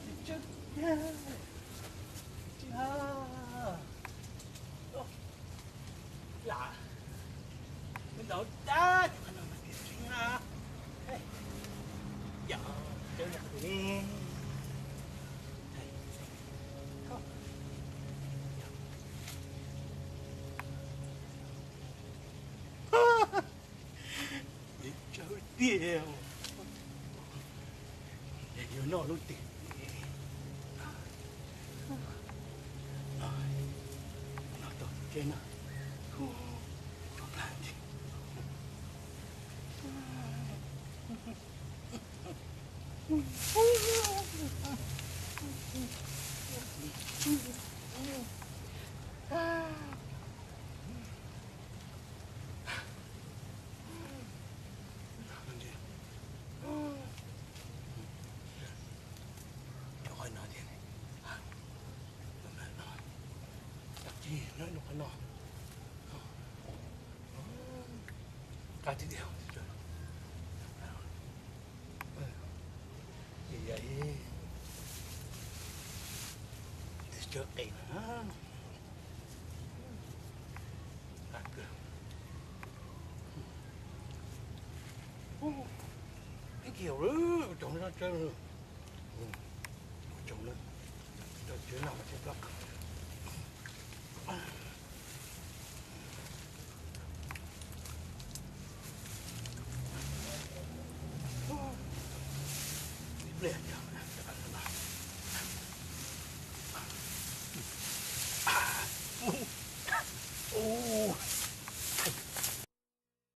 Tsis tsawg tiag. Tsis ha. Lam, me ntau tag, qhov no mas tias tsis ha. Yog, tsawg yam li. Tsawg tiag. Ces yuav noj lub twg? Noj tau teb no. Cov qhov no thiab, qhov no, qhov no, qab tiag tiag. Ces yog ib tus tsawb qis na. Qab kawg. Ib kiag lawm, tsoom no tsawb, tsoom na, tsoom tsawb no mas tsawb plab.